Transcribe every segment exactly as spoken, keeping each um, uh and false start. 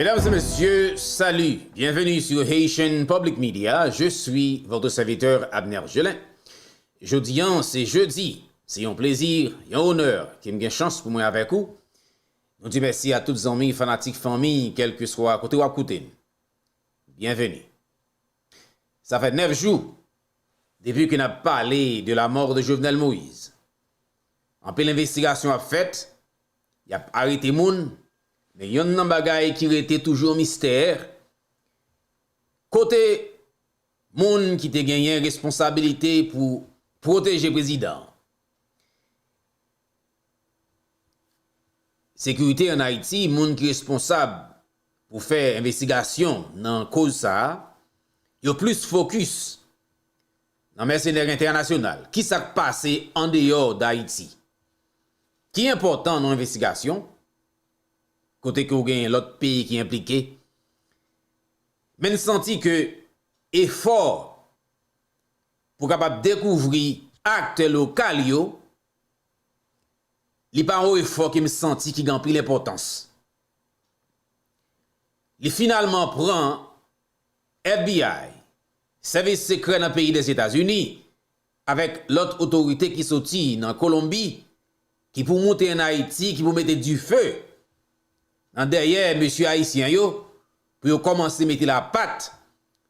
Mesdames et messieurs, salut, bienvenue sur Haitian Public Media. Je suis votre serviteur Abner Gelin. Jodi an, se jedi, se yon plezi, yon onè ke m gen chans pou mwen avèk ou. Nou di mèsi a tout zanmi, fanatik, fanmi, kèlkeswa kote w ap koute n. Byenveni. Sa fè nèf jou depi ke n ap pale de la mort de Jovenel Moïse. Anpil envestigasyon ap fèt, y ap arete moun, men yonn nan bagay ki rete toujou yon mistè, kote moun ki te genyen responsabilite pou pwoteje prezidan an? Sekirite ann Ayiti, moun ki responsab pou fè envestigasyon nan koz sa a, yo plis fokis nan mèsenè entènasyonal. Kisa k pase andeyò Dayiti ki enpòtan nan envestigasyon, kote ke w genyen lòt peyi ki enplike? Men n santi ke efò pou kapab dekouvri aktè lokal yo, li pa yon efò ke m santi ki gen anpil enpòtans. Li finalman pran F B I, sèvis sekrè nan peyi Dèzetazini, avèk lòt otorite ki soti nan Kolonbi, ki pou moute ann Ayiti, ki pou mete dife nan dèyè mesye ayisyen yo, pou yo kòmanse mete lapat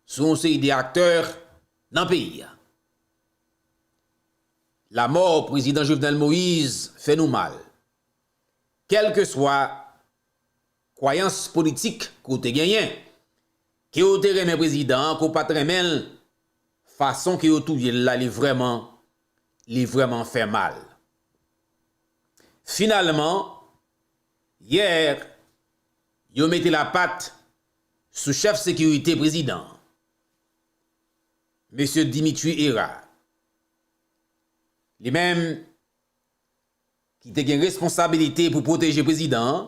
sou yon seri de aktè nan peyi a. Lamò prezidan Jovenel Moïse fè nou mal. Kèlkeswa kwayans politik ke w te genyen, ke w te renmen prezidan an, ke w pa t renmen l, fason ke yo touye l la, li vrèman, li vrèman fè mal. Finalman, yè, yo mete lapat sou chèf sekirite prezidan an, mesye Dimitri Hérard. Li menm ki te gen responsabilite pou pwoteje prezidan an,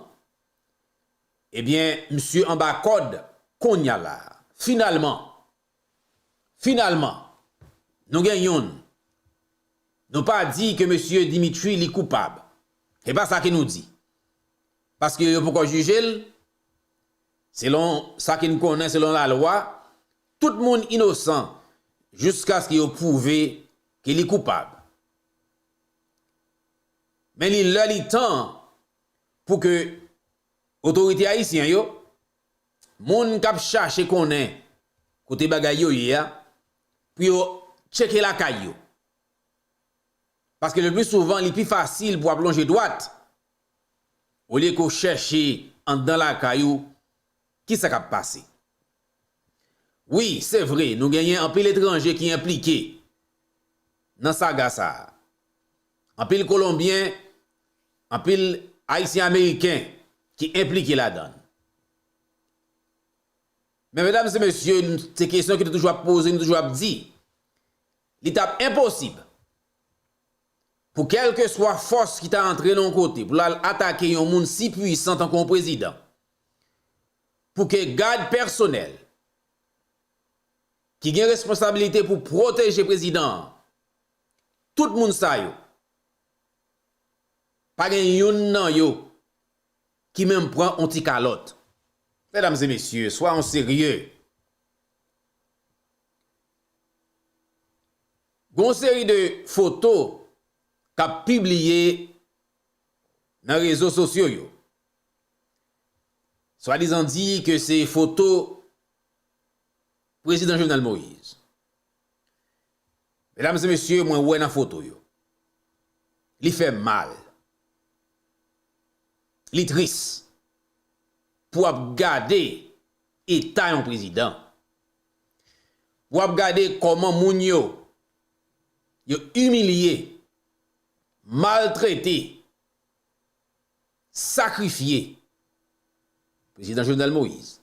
ebyen, misye anba kòd kounye a la. Finalman, finalman, nou gen youn. Nou pa di ke mesye Dimitri li koupab. Se pa sa ke nou di. Paske yo poko jije l, selon sa ke n konnen, selon lalwa, tout moun inosan jiskaske yo pwouve ke li koupab. Men li lè li tan pou ke otorite ayisyen yo, moun k ap chache konnen kote bagay yo ye a, pou yo tcheke lakay yo. Paske le pli souvan, li pi fasil pou w ap lonje dwat, olye ke w chèche anndan lakay ou, kisa k ap pase. Wi, se vre, nou genyen anpil etranje ki enplike nan saga sa a. Anpil Kolonbyen, anpil Ayisyen Ameriken ki enplike ladan l. Men, medam e mesye, se kesyon ke nou toujou ap poze, nou toujou ap di, li t ap enposib pou kèlkeswa fòs ki ta antre nan yon kote pou l al atake yon moun si pwisan tankou yon prezidan, pou ke gad pèsonèl ki gen responsabilite pou pwoteje prezidan an, tout moun sa yo, pa gen youn nan yo ki menm pran yon ti kalòt. Medam e mesye, soyons sérieux. Gon seri de foto k ap pibliye nan rezo sosyo yo. Swadizan di ke se foto prezidan Jovenel Moïse. Medam e mesye, mwen wè nan foto yo. Li fè mal. Li tris. Pou w ap gade eta yon prezidan. Pou w ap gade kòman moun yo, yo imilye, maltrete, sakrifye prezidan Jovenel Moïse.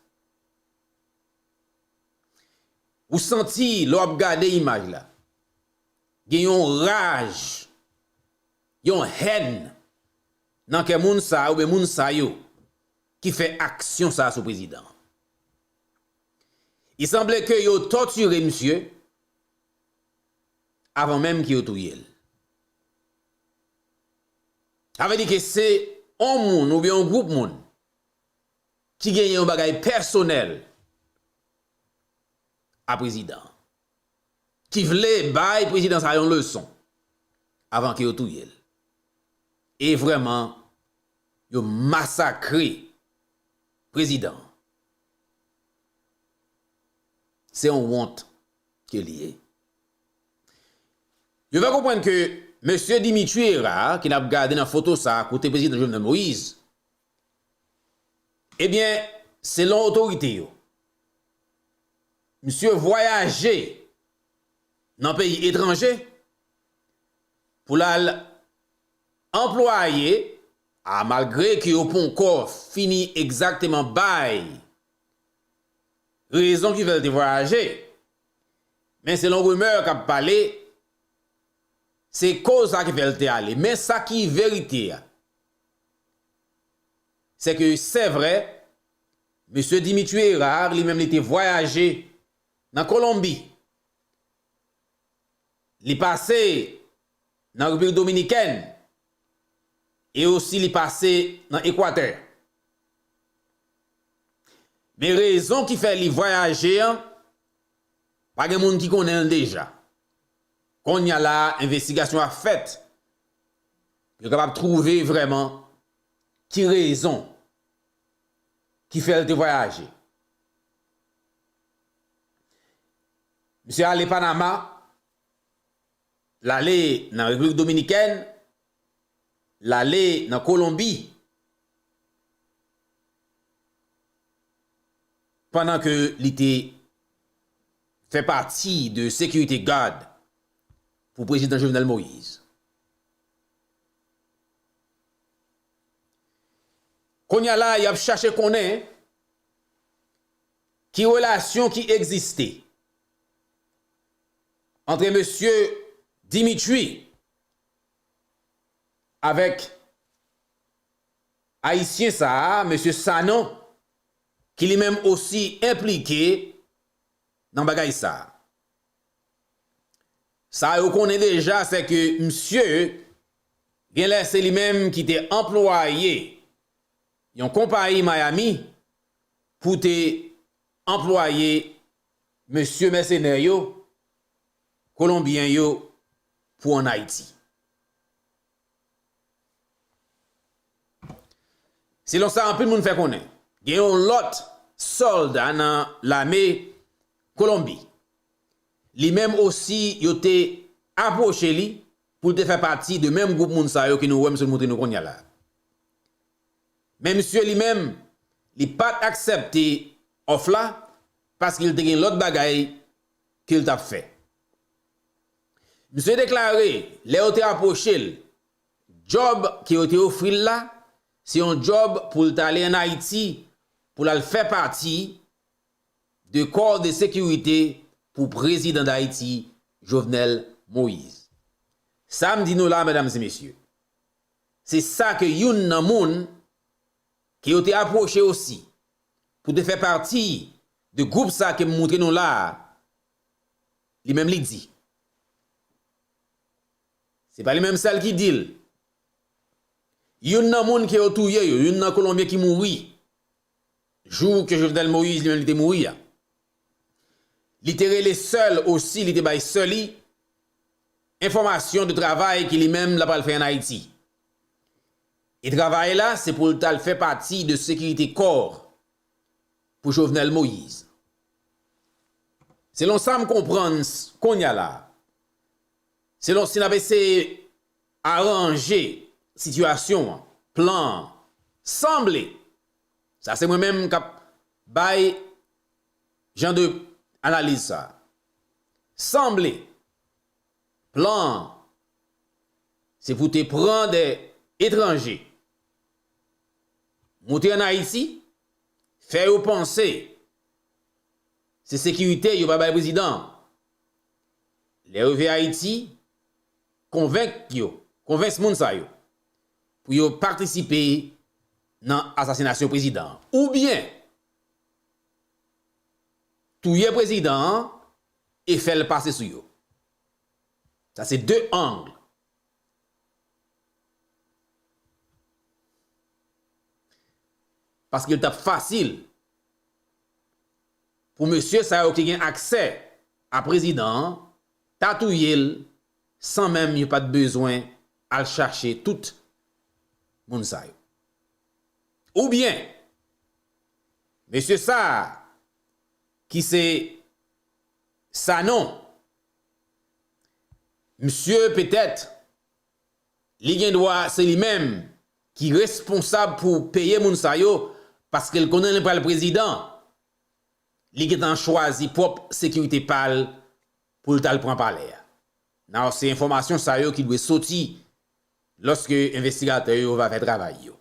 Ou santi, lè w ap gade imaj la, gen yon raj, yon hèn nan kè moun sa a oubyen moun sa yo ki fè aksyon sa a sou prezidan an. Li sanble ke yo tòtire misye avan menm ke yo touye l. Sa vle di ke se yon moun oubyen yon gwoup moun ki genyen yon bagay pèsonèl a prezidan, ki vle bay prezidan sa yon leson avan ke yo touye l. E vrèman, yo masakre prezidan. Se yon wont ke li ye. Yo fè konprann ke mesye Dimitri Hérard, ke n ap gade nan foto sa a, kote prezidan Jovenel Moïse, ebyen, selon otorite yo, misye vwayaje nan peyi etranje pou l al anplwaye, a, malgre ke yo ponkò fini egzakteman bay rezon ki fè l te vwayaje, men selon rimè k ap pale, se koz sa ki fè l te ale. Men sa ki verite a, se ke se vre, mesye Dimitri Hérard, li menm, li te vwayaje nan Kolonbi. Li pase nan Repiblik Dominikèn e osi li pase nan Ekwatè. Men rezon ki fè li vwayaje an, pa gen moun ki konnen l deja. Kounye a la a, envestigasyon ap fèt pou yo kapab twouve vrèman ki rezon ki fè l te vwayaje. Misye ale Panama, l ale nan Repiblik Dominikèn, l ale nan Kolonbi, pandan ke li te fè pati de security guard pou prezidan Jovenel Moïse. Kounye a la, y ap chache konnen ki relasyon ki egziste ant mesye Dimitri avèk Ayisyen sa a, mesye Sanon, ki li menm osi enplike nan bagay sa a. Sa yo konnen deja, se ke misye genlè se li menm ki te anplwaye yon konpayi Miami pou te anplwaye mesye mèsenè yo, Kolonbyen yo, pou ann Ayiti. Selon sa anpil moun fè konnen, gen yon lòt sòlda nan lame Kolonbi. Li menm osi, yo te apwoche li pou l te fè pati de menm gwoup moun sa yo ke nou wè m sot montre nou kounye a la. Men misye li menm, li pa t aksepte òf la, paske l te gen lòt bagay ke l t ap fè. Misye deklare, lè yo te apwoche l, djòb ke yo te ofri l la, se yon djòb pou l t ale ann Ayiti, pou l al fè pati de kò de sekirite pou prezidan Dayiti, Jovenel Moïse. Sa m di nou la, medam e mesye, se sa ke youn nan moun ke yo te apwoche osi pou te fè pati de gwoup sa ke m montre nou la a, li menm li di. Se pa li menm sèl ki di l. Youn nan moun ke yo touye yo, youn nan Kolonbyen ki mouri, jou ke Jovenel Moïse li menm li te mouri a, li te rele sè l osi, li te bay sè li enfòmasyon de travay ke li menm l ap al fè ann Ayiti. E travay la, se pou l t al fè pati de sekirite kò pou Jovenel Moïse. Selon sa m konprann s-, kounye a la, selon si n ap eseye aranje sitiyasyon an, plan an, sanble, sa se mwen menm k ap bay jan de analiz sa. Sanble, plan an, se pou te pran de etranje, moute ann Ayiti, fè yo panse se sekirite yo pa bay prezidan an. Lè yo rive Ayiti, konvenk yo, konvens moun sa yo, pou yo patisipe nan asasinasyon prezidan an. Oubyen, touye prezidan an e fè l pase sou yo. Sa se de ang. paske l t ap fasil pou mesye sa yo ki gen aksè a prezidan an ta touye l san menm yo pa t bezwen al chache tout moun sa yo. Oubyen, mesye sa a ki se Sanon, misye petèt li gen dwa se li menm ki responsab pou peye moun sa yo, paske l konnen li pral prezidan, li gentan chwazi pwòp sekirite pa l pou l t al pran palè a. Nan se enfòmasyon sa yo ki dwe soti lòske envestigatè yo va fè travay yo.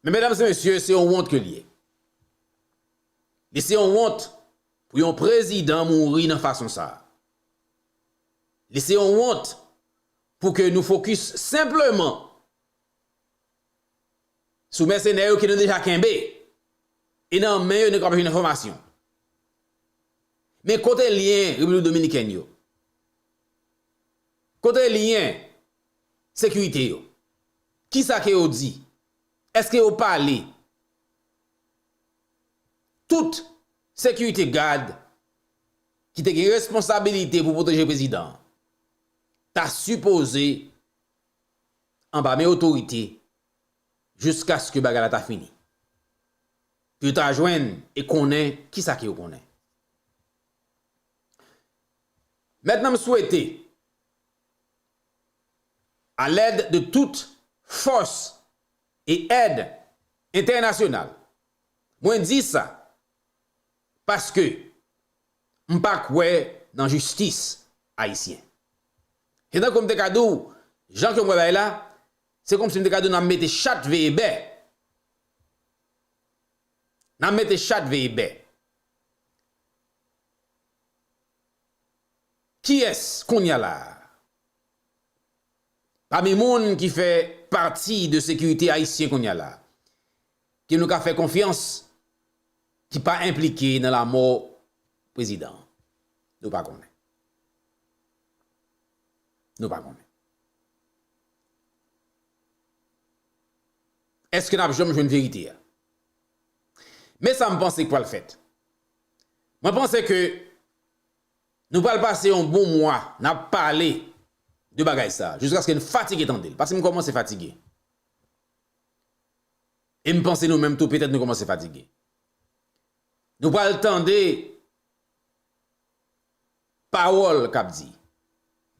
Men medam e mesye, se yon wont ke l ye. Li se yon wont pou yon prezidan mouri nan fason sa a. Li se yon wont pou ke nou fokis senpleman sou mèsenè yo ke nou deja kenbe e nan men yo nou kapab jwenn enfòmasyon. Men kote lyen Repiblik Dominikèn yo? Kote lyen sekirite yo? Kisa ke yo di? Èske yo pale? Tout sekirite gad ki te gen responsabilite pou pwoteje prezidan an ta sipoze anba men otorite jiskaske bagay la ta fini. Pou yo ta jwenn e konnen kisa ke yo konnen. Mentnan m swete, a lèd de tout fòs e èd entènasyonal, mwen di sa paske m pa kwè nan jistis ayisyen. Se tankou m te ka di w, jan ke m wè bagay la, se kòmsi m te ka di w n ap mete chat veye bè. N ap mete chat veye bè. Kiyès kounye a la a, pami moun ki fè pati de sekirite ayisyen kounye a la a, ke nou ka fè konfyans, ki pa enplike nan lanmò prezidan an? Nou pa konnen. Nou pa konnen. Èske n ap janm jwenn verite a? Men sa m panse k pral fèt. Mwen panse ke nou pral pase yon bon mwa n ap pale de bagay sa a, jiskaske n fatige tande l, paske m kòmanse fatige. E m panse nou menm tou, petèt nou kòmanse fatige. Nou pral tande pawòl k ap di,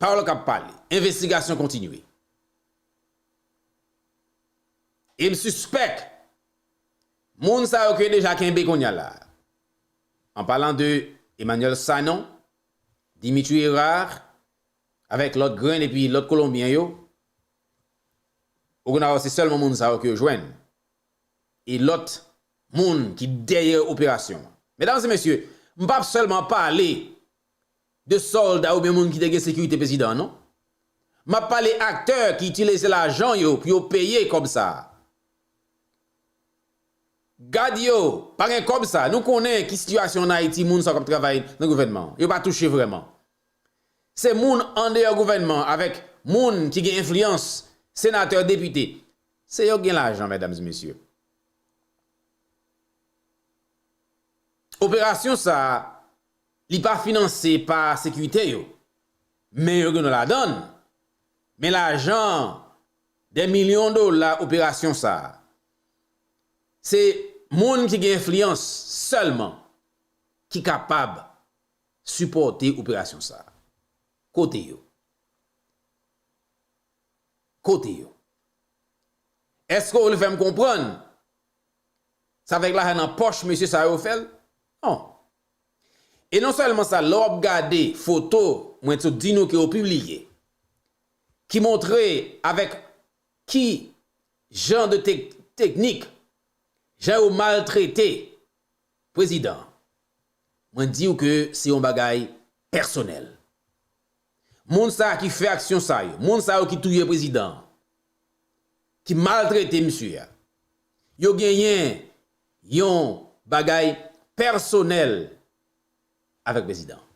pawòl k ap pale, envestigasyon kontinye. E m sispèk moun sa yo ke yo deja kenbe kounye a la, an palan de Emmanuel Sanon, Dimitri Hérard, avèk lòt grenn epi lòt Kolonbyen yo, ou konn wè se sèlman moun sa yo ke yo jwenn. E lòt moun ki dèyè operasyon an. Medam e mesye, m p ap sèlman pale de sòlda oubyen moun ki te gen sekirite prezidan an, non. M ap pale aktè ki itilize lajan yo pou yo peye kòb sa a. Gad yo pa gen kòb sa. Nou konnen ki sitiyasyon ann Ayiti, moun sa yo k ap travay nan gouvènman an, yo pa touche vrèman. Se moun andeyò gouvènman an avèk moun ki gen enfliyans, senatè, depite. Se yo k gen lajan, medam e mesye. Operasyon sa a, li pa finanse pa sekirite yo. Men yo gen dwa ladan l. Men lajan, dè milyon dola operasyon sa a, se moun ki gen enfliyans sèlman ki kapab sipòte operasyon sa a. Kote yo? Kote yo? Èske w vle fè m konprann se avèk lajan nan pòch mesye sa yo fè l? Non. E non sèlman sa, lè w ap gade foto mwen sot di nou ke yo pibliye, ki montre avèk ki jan de tek-, teknik, jan yo maltrete prezidan an, mwen di w ke se yon bagay pèsonèl. Moun sa a ki fè aksyon sa yo, moun sa yo ki touye prezidan an, ki maltrete misye a, yo genyen yon bagay pèsonèl avèk prezidan an.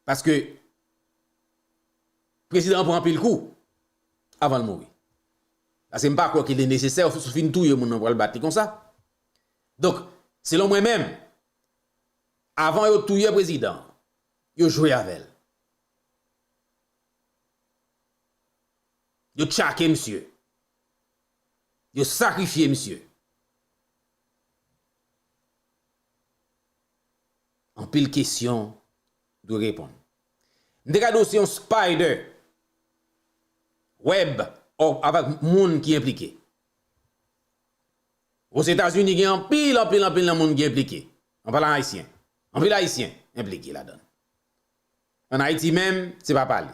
Paske Prezidan an pran anpil kou avan l mouri. Paske m pa kwè ke li nesesè, si w fin touye moun nan, pral bat li konsa. Donk, selon mwen menm, avan yo touye prezidan, yo jwe avè l. Yo tchake misye. Yo sakrifye misye. Anpil kesyon dwe reponn. M te ka di w se yon spider web avèk moun ki enplike. Ozetazini gen anpil, anpil, anpil nan moun ki enplike. An palan ayisyen. Anpil ayisyen enplike ladan l. Ann Ayiti menm, se pa pale.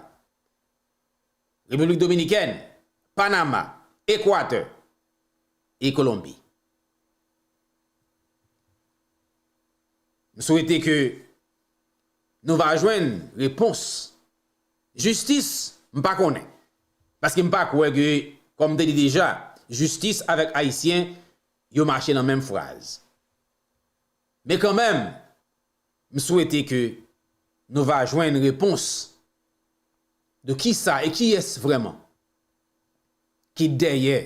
Repiblik Dominikèn, Panama, Ekwatè e Kolonbi. M swete ke nou va jwenn repons. Jistis, m pa konnen. Paske m pa kwè ke, kòm m te di deja, jistis avèk ayisyen, yo mache nan menm fraz. Men kanmenm, m swete ke nou va jwenn repons de kisa e kiyès vrèman ki dèyè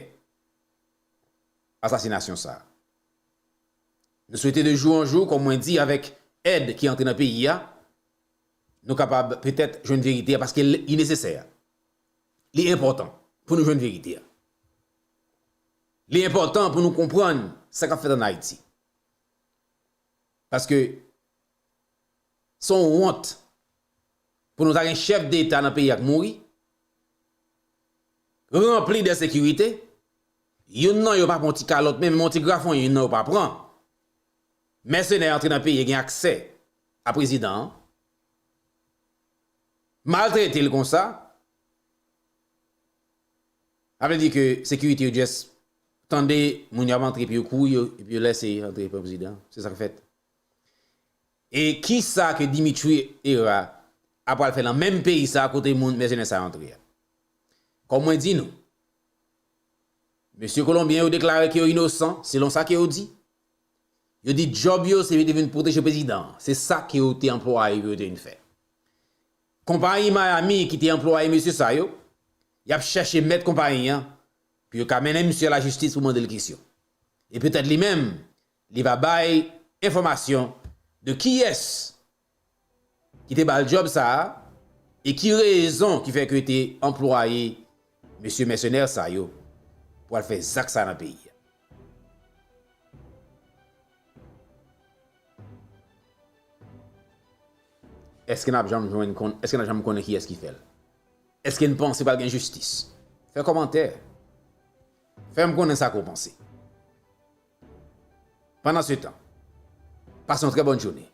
asasinasyon sa a. Nou swete de jou an jou, kòm mwen di, avèk èd ki antre nan peyi a, nou kapab petèt jwenn verite a, paske l, li nesesè. Li enpòtan pou nou jwenn verite a. Li enpòtan pou nou konprann sa k ap fèt ann Ayiti. Paske se yon wont pou nou ta gen chèf deta nan peyi a k mouri, ranpli de sekirite, youn nan yo pa pran yon ti kalòt, menm yon ti grafonyen, youn nan yo pa pran. Mèsenè antre nan peyi, gen aksè a prezidan an, maltrete l konsa, sa vle di ke sekirite yo just tande moun yo ap antre, epi yo kouri, yo, epi yo lèse antre pran prezidan. Se sa k fèt. E kisa ke Dimitri Herrard ap pral fè nan menm peyi sa a kote moun mèsenè sa yo antre a? Kòm mwen di nou, mesye kolonbyen yo deklare ke yo inosan, selon sa ke yo di. Yo di djòb yo se yo te vin pwoteje prezidan an. Se sa ke yo te anplwaye pou yo te vin fè. Konpayi Miami ki te anplwaye mesye sa yo, y ap chèche mèt konpayi an pou yo ka mennen misye a lajistis pou mande l kesyon. E petèt li menm, li va bay enfòmasyon de kiyès ki te ba l djòb sa a e ki rezon ki fè ke yo te anplwaye mesye mèsenè sa yo pou al fè zak sa nan peyi a. Èske n ap janm jwenn konn, èske n ap janm konnen kiyès ki fè l? Èske n panse pral gen jistis? Fè kòmantè. Fè m konnen sa ke w panse. Pandansetan, pase yon trè bòn jounen.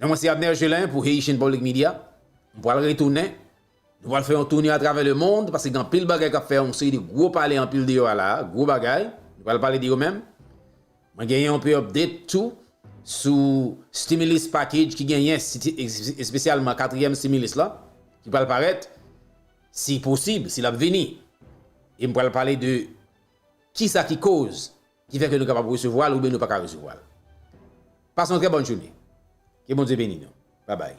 Non mwen se Abner Gelin pou Haitian Public Media. M pral retounen. Nou pral fè yon toune atravè lemonn, paske gen anpil bagay k ap fè yon seri de gwo pale anpil deyò a la, gwo bagay. Nou pral pale de yo menm. Mwen genyen yon pe update tou sou stimulus package ki genyen, espesyalman katriyèm stimulus la, ki pral parèt, si posib, si l ap vini. E m pral pale de kisa ki koz ki fè ke nou kapab resevwa l oubyen nou pa ka resevwa l. Pase yon trè bòn jounen. Ke Bondye beni nou. Babay.